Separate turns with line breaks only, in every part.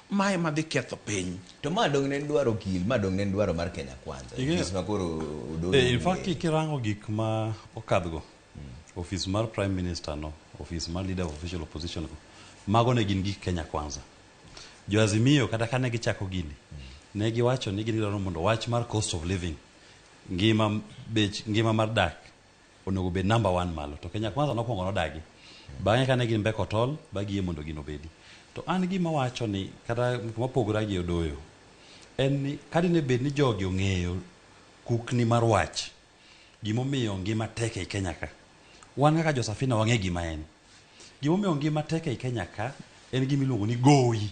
Ma ema dhi ketho piny.
To ma dong' ne en dwaro okil, ma dong' ne en dwaro mar Kenya Kwanza.
Ing'eyo-
Ofis ma koro Odoyo
In fact,
wuoye.
kirango gik ma okadhgo, ofis mar Prime Minister no, ofis mar Leader of Official Opposition go, mago ne gin gik Kenya Kwanza. Jo Azimio kata kane gichako gini, ne giwacho ni gin gidwaro mondo wach mar cost of living, ngima bech ngima mar dak onego bed number one malo. To Kenya Kwanza nokwongo nodagi. Bang'e kane gin mbeko tol, ba giyie mondo gino obedi. To an gima wacho ni kata kuma pogora gi Odoyo, en ni kadine bed ni jogi ong'eyo kukni mar wach, gimomiyo ngima tek ei Kenya ka. Wan kaka jo Safina wang'e gima en. Gimomiyo ngima tek ei Kenya ka en gima iluongo ni gowi.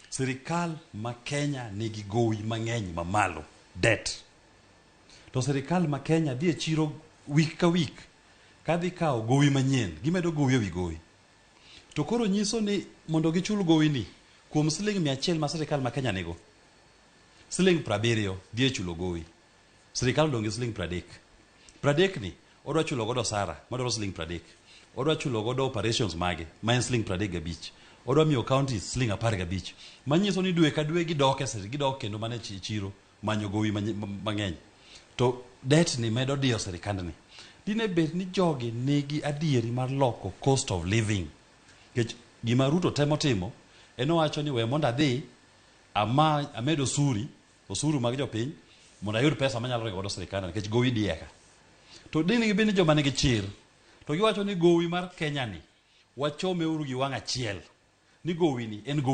Sirikal ma Kenya nigi gowi mang'eny mamalo, debt. To sirikal ma Kenya dhi e chiro week ka week kadhi kawo gowi manyien, gimedo gowi ewi gowi. To koro nyiso ni mondo gichul gowi ni kuom siling 100 ma sirikal ma Kenya nigo, siling 70 dhi e chulo gowi. Sirikal odong' gi siling 30. 30 ni odwa chulo godo osara madwaro siling 30. Odwa chulo godo operations mage ma en siling 35. Odwa miyo counties siling 15. Manyiso ni dwe ka dwe gidok e gidok kendo mana e chiro manyo gowi mang'eny. To debt ni medo diyo sirikandni. Dine bed ni jogi nigi adieri mar loko cost of living. Nikech gima Ruto temo timo en owacho ni we mondo adhi ama amed osuri osuru mag jopiny mondo ayud pesa manyalo ringo godo sirikanda nikech gowi diye ka. To dine gibed ni joma nigi chir to giwacho ni gowi mar Kenya ni wachome uru gi wang' achiel ni gowi ni en gowi.